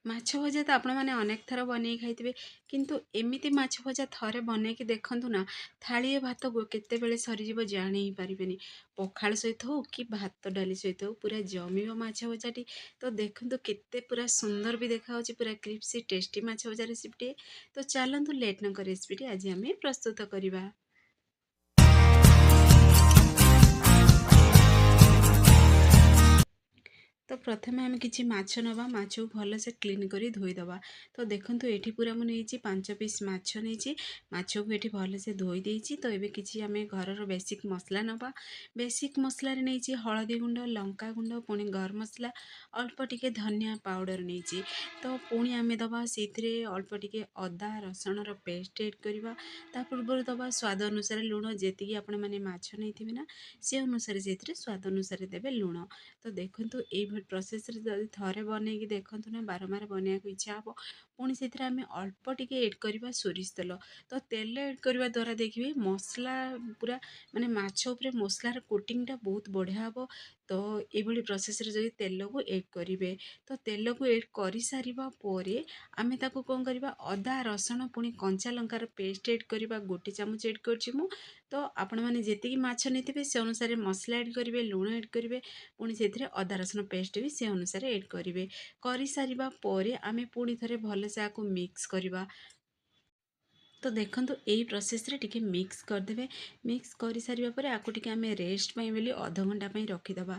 ମାଛ ଭଜା ତ ଆପଣମାନେ ଅନେକ ଥର ବନେଇ ଖାଇଥିବେ, କିନ୍ତୁ ଏମିତି ମାଛ ଭଜା ଥରେ ବନେଇକି ଦେଖନ୍ତୁ ନା, ଥାଳିଏ ଭାତ କେତେବେଳେ ସରିଯିବ ଜାଣି ହିଁ ପାରିବେନି। ପଖାଳ ସହିତ ହଉ କି ଭାତ ଡାଲି ସହିତ ହଉ, ପୁରା ଜମିବ ମାଛ ଭଜାଟି। ତ ଦେଖନ୍ତୁ, କେତେ ପୁରା ସୁନ୍ଦର ବି ଦେଖାହେଉଛି, ପୁରା କ୍ରିପ୍ସି ଟେଷ୍ଟି ମାଛ ଭଜା ରେସିପିଟିଏ। ତ ଚାଲନ୍ତୁ, ଲେଟ୍ ନକରି ରେସିପିଟି ଆଜି ଆମେ ପ୍ରସ୍ତୁତ କରିବା। ତ ପ୍ରଥମେ ଆମେ କିଛି ମାଛ ନେବା, ମାଛକୁ ଭଲସେ କ୍ଲିନ୍ କରି ଧୋଇଦେବା। ତ ଦେଖନ୍ତୁ, ଏଠି ପୁରା ମୁଁ ନେଇଛି 5 ପିସ୍ ମାଛ ନେଇଛି, ମାଛକୁ ଏଠି ଭଲସେ ଧୋଇ ଦେଇଛି। ତ ଏବେ କିଛି ଆମେ ଘରର ବେସିକ୍ ମସଲା ନେବା। ବେସିକ୍ ମସଲାରେ ନେଇଛି ହଳଦୀ ଗୁଣ୍ଡ, ଲଙ୍କା ଗୁଣ୍ଡ, ପୁଣି ଗରମ ମସଲା, ଅଳ୍ପ ଟିକେ ଧନିଆ ପାଉଡ଼ର ନେଇଛି। ତ ପୁଣି ଆମେ ଦେବା ସେଇଥିରେ ଅଳ୍ପ ଟିକେ ଅଦା ରସୁଣର ପେଷ୍ଟ ଏଡ଼୍ କରିବା। ତା ପୂର୍ବରୁ ଦେବା ସ୍ୱାଦ ଅନୁସାରେ ଲୁଣ। ଯେତିକି ଆପଣମାନେ ମାଛ ନେଇଥିବେ ନା, ସେ ଅନୁସାରେ ସେଇଥିରେ ସ୍ୱାଦ ଅନୁସାରେ ଦେବେ ଲୁଣ। ତ ଦେଖନ୍ତୁ, ଏଇଭଳି ପ୍ରୋସେସ୍ରେ ଯଦି ଥରେ ବନେଇକି ଦେଖନ୍ତୁ ନା, ବାରମ୍ବାର ବନେଇବାକୁ ଇଚ୍ଛା ହେବ। ପୁଣି ସେଥିରେ ଆମେ ଅଳ୍ପ ଟିକେ ଏଡ଼୍ କରିବା ସୋରିଷ ତେଲ। ତ ତେଲ ଏଡ଼୍ କରିବା ଦ୍ୱାରା ଦେଖିବେ, ମସଲା ପୁରା ମାନେ ମାଛ ଉପରେ ମସଲାର କୋଟିଂଟା ବହୁତ ବଢ଼ିଆ ହେବ। ତ ଏଇଭଳି ପ୍ରୋସେସ୍ରେ ଯଦି ତେଲକୁ ଏଡ଼୍ କରିବେ। ତ ତେଲକୁ ଏଡ଼୍ କରିସାରିବା ପରେ ଆମେ ତାକୁ କ'ଣ କରିବା? ଅଦା ରସୁଣ ପୁଣି କଞ୍ଚା ଲଙ୍କାର ପେଷ୍ଟ ଏଡ଼୍ କରିବା। 1 ଚାମଚ ଏଡ଼୍ କରୁଛି ମୁଁ। ତ ଆପଣମାନେ ଯେତିକି ମାଛ ନେଇଥିବେ, ସେ ଅନୁସାରେ ମସଲା ଏଡ଼୍ କରିବେ, ଲୁଣ ଏଡ଼୍ କରିବେ, ପୁଣି ସେଥିରେ ଅଦା ରସୁଣ ପେଷ୍ଟ ବି ସେ ଅନୁସାରେ ଏଡ଼୍ କରିବେ। କରିସାରିବା ପରେ ଆମେ ପୁଣି ଥରେ ଭଲସେ ଆକୁ ମିକ୍ସ କରିବା। ତ ଦେଖନ୍ତୁ, ଏଇ ପ୍ରୋସେସ୍ରେ ଟିକେ ମିକ୍ସ କରିଦେବେ। ମିକ୍ସ କରିସାରିବା ପରେ ଆକୁ ଟିକେ ଆମେ ରେଷ୍ଟ ପାଇଁ ବୋଲି ଅଧଘଣ୍ଟା ପାଇଁ ରଖିଦେବା।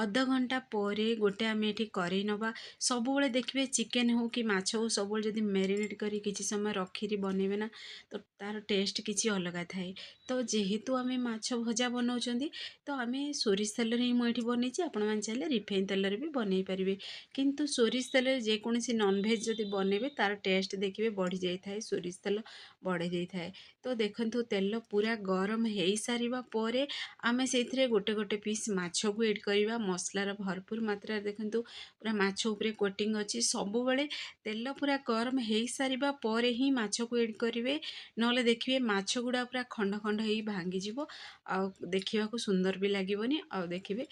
ଅଧଘଣ୍ଟା ପରେ ଗୋଟେ ଆମେ ଏଠି କରେଇ ନେବା। ସବୁବେଳେ ଦେଖିବେ, ଚିକେନ୍ ହେଉ କି ମାଛ ହେଉ, ସବୁବେଳେ ଯଦି ମ୍ୟାରିନେଟ୍ କରି କିଛି ସମୟ ରଖିକି ବନେଇବେ ନା, ତ ତା'ର ଟେଷ୍ଟ କିଛି ଅଲଗା ଥାଏ। ତ ଯେହେତୁ ଆମେ ମାଛ ଭଜା ବନାଉଛନ୍ତି, ତ ଆମେ ସୋରିଷ ତେଲରେ ହିଁ ମୁଁ ଏଠି ବନେଇଛି। ଆପଣମାନେ ଚାହିଁଲେ ରିଫାଇନ୍ ତେଲରେ ବି ବନେଇ ପାରିବେ, କିନ୍ତୁ ସୋରିଷ ତେଲରେ ଯେକୌଣସି ନନଭେଜ୍ ଯଦି ବନେଇବେ, ତା'ର ଟେଷ୍ଟ ଦେଖିବେ ବଢ଼ିଯାଇଥାଏ, ସୋରିଷ ତେଲ ବଢ଼େଇ ଦେଇଥାଏ। ତ ଦେଖନ୍ତୁ, ତେଲ ପୁରା ଗରମ ହେଇସାରିବା ପରେ ଆମେ ସେଇଥିରେ ଗୋଟେ ଗୋଟେ ପିସ୍ ମାଛକୁ ଏଡ଼୍ କରିବା। ମସଲାର ଭରପୁର ମାତ୍ରାରେ ଦେଖନ୍ତୁ, ପୁରା ମାଛ ଉପରେ କୋଟିଂ ଅଛି। ସବୁବେଳେ ତେଲ ପୁରା ଗରମ ହେଇସାରିବା ପରେ ହିଁ ମାଛକୁ ଏଡ଼୍ କରିବେ, ନହେଲେ ଦେଖିବେ ମାଛ ଗୁଡ଼ା ପୁରା ଖଣ୍ଡ ଖଣ୍ଡ ହେଇ ଭାଙ୍ଗିଯିବ ଆଉ ଦେଖିବାକୁ ସୁନ୍ଦର ବି ଲାଗିବନି। ଆଉ ଦେଖିବେ,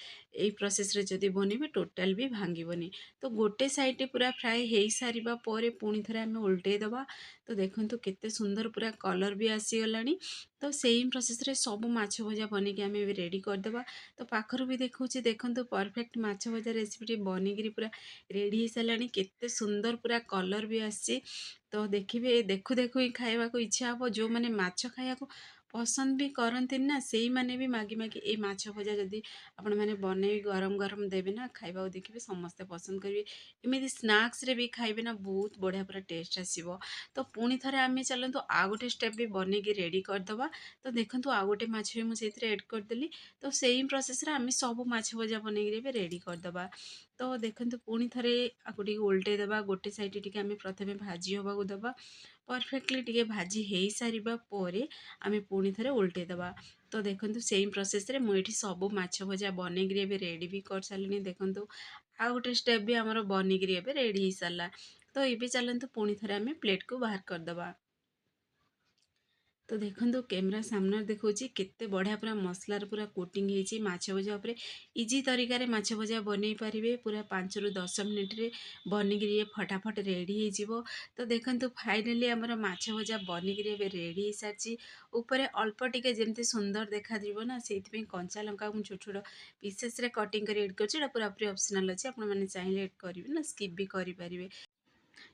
ଏଇ ପ୍ରୋସେସ୍ରେ ଯଦି ବନେଇବେ, ଟୋଟାଲ୍ ବି ଭାଙ୍ଗିବନି। ତ ଗୋଟେ ସାଇଡ଼୍ ପୁରା ଫ୍ରାଏ ହେଇସାରିବା ପରେ ପୁଣି ଥରେ ଆମେ ଓଲଟେଇ ଦେବା। ତ ଦେଖନ୍ତୁ, କେତେ ସୁନ୍ଦର ପୁରା କଲର୍ ବି ଆସିଗଲାଣି। ତ ସେମ୍ ପ୍ରୋସେସ୍ରେ ସବୁ ମାଛ ଭଜା ବନେଇକି ଆମେ ଏବେ ରେଡ଼ି କରିଦେବା। ତ ପାଖରୁ ବି ଦେଖାଉଛି, ଦେଖନ୍ତୁ, ପରଫେକ୍ଟ ମାଛ ଭଜା ରେସିପିଟି ବନିକିରି ପୁରା ରେଡ଼ି ହେଇସାରିଲାଣି। କେତେ ସୁନ୍ଦର ପୁରା କଲର୍ ବି ଆସିଛି। ତ ଦେଖିବେ, ଦେଖୁ ଦେଖୁ ହିଁ ଖାଇବାକୁ ଇଚ୍ଛା ହେବ। ଯେଉଁମାନେ ମାଛ ଖାଇବାକୁ ପସନ୍ଦ ବି କରନ୍ତିନି ନା, ସେଇମାନେ ବି ମାଗି ମାଗି ଏଇ ମାଛ ଭଜା ଯଦି ଆପଣମାନେ ବନେଇ ଗରମ ଗରମ ଦେବେ ନା ଖାଇବାକୁ, ଦେଖିବେ ସମସ୍ତେ ପସନ୍ଦ କରିବେ। ଏମିତି ସ୍ନାକ୍ସରେ ବି ଖାଇବେ ନା, ବହୁତ ବଢ଼ିଆ ପୁରା ଟେଷ୍ଟ ଆସିବ। ତ ପୁଣି ଥରେ ଆମେ ଚାଲନ୍ତୁ, ଆଉ ଗୋଟେ ଷ୍ଟେପ୍ ବି ବନେଇକି ରେଡ଼ି କରିଦେବା। ତ ଦେଖନ୍ତୁ, ଆଉ ଗୋଟେ ମାଛ ବି ମୁଁ ସେଇଥିରେ ଏଡ଼୍ କରିଦେଲି। ତ ସେଇ ପ୍ରୋସେସ୍ରେ ଆମେ ସବୁ ମାଛ ଭଜା ବନେଇକିରି ଏବେ ରେଡ଼ି କରିଦେବା। ତ ଦେଖନ୍ତୁ, ପୁଣି ଥରେ ଆକୁ ଟିକେ ଓଲଟେଇ ଦେବା। ଗୋଟେ ସାଇଡ଼୍ ଟିକେ ଆମେ ପ୍ରଥମେ ଭାଜି ହେବାକୁ ଦେବା। ପରଫେକ୍ଟଲି ଟିକେ ଭାଜି ହେଇସାରିବା ପରେ ଆମେ ପୁଣି ଥରେ ଓଲଟେଇ ଦେବା। ତ ଦେଖନ୍ତୁ, ସେମ୍ ପ୍ରୋସେସ୍ରେ ମୁଁ ଏଠି ସବୁ ମାଛ ଭଜା ବନେଇକିରି ଏବେ ରେଡ଼ି ବି କରିସାରିଲିଣି। ଦେଖନ୍ତୁ, ଆଉ ଗୋଟେ ଷ୍ଟେପ୍ ବି ଆମର ବନିକିରି ଏବେ ରେଡ଼ି ହେଇସାରିଲା। ତ ଏବେ ଚାଲନ୍ତୁ, ପୁଣି ଥରେ ଆମେ ପ୍ଲେଟ୍କୁ ବାହାର କରିଦେବା। ତ ଦେଖନ୍ତୁ, କ୍ୟାମେରା ସାମ୍ନାରେ ଦେଖାଉଛି, କେତେ ବଢ଼ିଆ ପୁରା ମସଲାର ପୁରା କୋଟିଂ ହେଇଛି ମାଛ ଭଜା ଉପରେ। ଇଜି ତରିକାରେ ମାଛ ଭଜା ବନେଇ ପାରିବେ। ପୁରା 5ରୁ 10 ମିନିଟ୍ରେ ବନିକିରି ଇଏ ଫଟାଫଟ ରେଡ଼ି ହେଇଯିବ। ତ ଦେଖନ୍ତୁ, ଫାଇନାଲି ଆମର ମାଛ ଭଜା ବନିକିରି ଏବେ ରେଡ଼ି ହେଇସାରିଛି। ଉପରେ ଅଳ୍ପ ଟିକେ ଯେମିତି ସୁନ୍ଦର ଦେଖାଯିବ ନା, ସେଇଥିପାଇଁ କଞ୍ଚା ଲଙ୍କା ମୁଁ ଛୋଟ ଛୋଟ ପିସେସ୍ରେ କଟିଂ କରି ଏଡ଼୍ କରିଛି। ଏଇଟା ପୁରାପୁରି ଅପସନାଲ୍ ଅଛି। ଆପଣମାନେ ଚାହିଁଲେ ଏଡ଼୍ କରିବେ ନା ସ୍କିପ୍ ବି କରିପାରିବେ।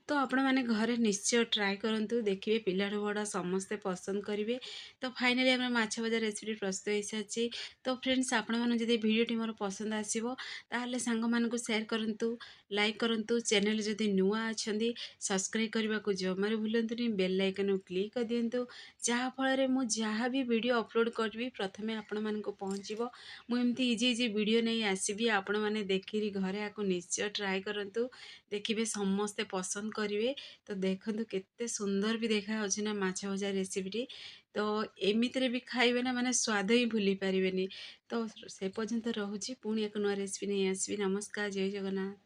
ତ ଆପଣମାନେ ଘରେ ନିଶ୍ଚୟ ଟ୍ରାଏ କରନ୍ତୁ, ଦେଖିବେ ପିଲାଠୁ ବଡ଼ ସମସ୍ତେ ପସନ୍ଦ କରିବେ। ତ ଫାଇନାଲି ଆମର ମାଛ ଭଜା ରେସିପି ପ୍ରସ୍ତୁତ ହୋଇସାରିଛି। ତ ଫ୍ରେଣ୍ଡସ୍, ଆପଣମାନଙ୍କୁ ଯଦି ଭିଡ଼ିଓଟି ମୋର ପସନ୍ଦ ଆସିବ, ତାହେଲେ ସାଙ୍ଗମାନଙ୍କୁ ସେୟାର କରନ୍ତୁ, ଲାଇକ୍ କରନ୍ତୁ। ଚ୍ୟାନେଲ୍ ଯଦି ନୂଆ ଅଛନ୍ତି, ସବସ୍କ୍ରାଇବ୍ କରିବାକୁ ଜମାରୁ ଭୁଲନ୍ତୁନି। ବେଲ୍ ଆଇକନ୍କୁ କ୍ଲିକ୍ କରିଦିଅନ୍ତୁ, ଯାହାଫଳରେ ମୁଁ ଯାହା ବି ଭିଡ଼ିଓ ଅପଲୋଡ଼ କରିବି, ପ୍ରଥମେ ଆପଣମାନଙ୍କୁ ପହଞ୍ଚିବ। ମୁଁ ଏମିତି ଇଜି ଇଜି ଭିଡ଼ିଓ ନେଇ ଆସିବି। ଆପଣମାନେ ଦେଖିରି ଘରେ ଆକୁ ନିଶ୍ଚୟ ଟ୍ରାଏ କରନ୍ତୁ, ଦେଖିବେ ସମସ୍ତେ ପସନ୍ଦ କରିବେ। ତ ଦେଖନ୍ତୁ, କେତେ ସୁନ୍ଦର ବି ଦେଖାଯାଉଛି ନା ମାଛ ଭଜା ରେସିପିଟି। ତ ଏମିତିରେ ବି ଖାଇବେ ନା, ମାନେ ସ୍ୱାଦ ହିଁ ଭୁଲି ପାରିବେନି। ତ ସେ ପର୍ଯ୍ୟନ୍ତ ରହୁଛି, ପୁଣି ଏକ ନୂଆ ରେସିପି ନେଇ ଆସିବି। ନମସ୍କାର, ଜୟ ଜଗନ୍ନାଥ।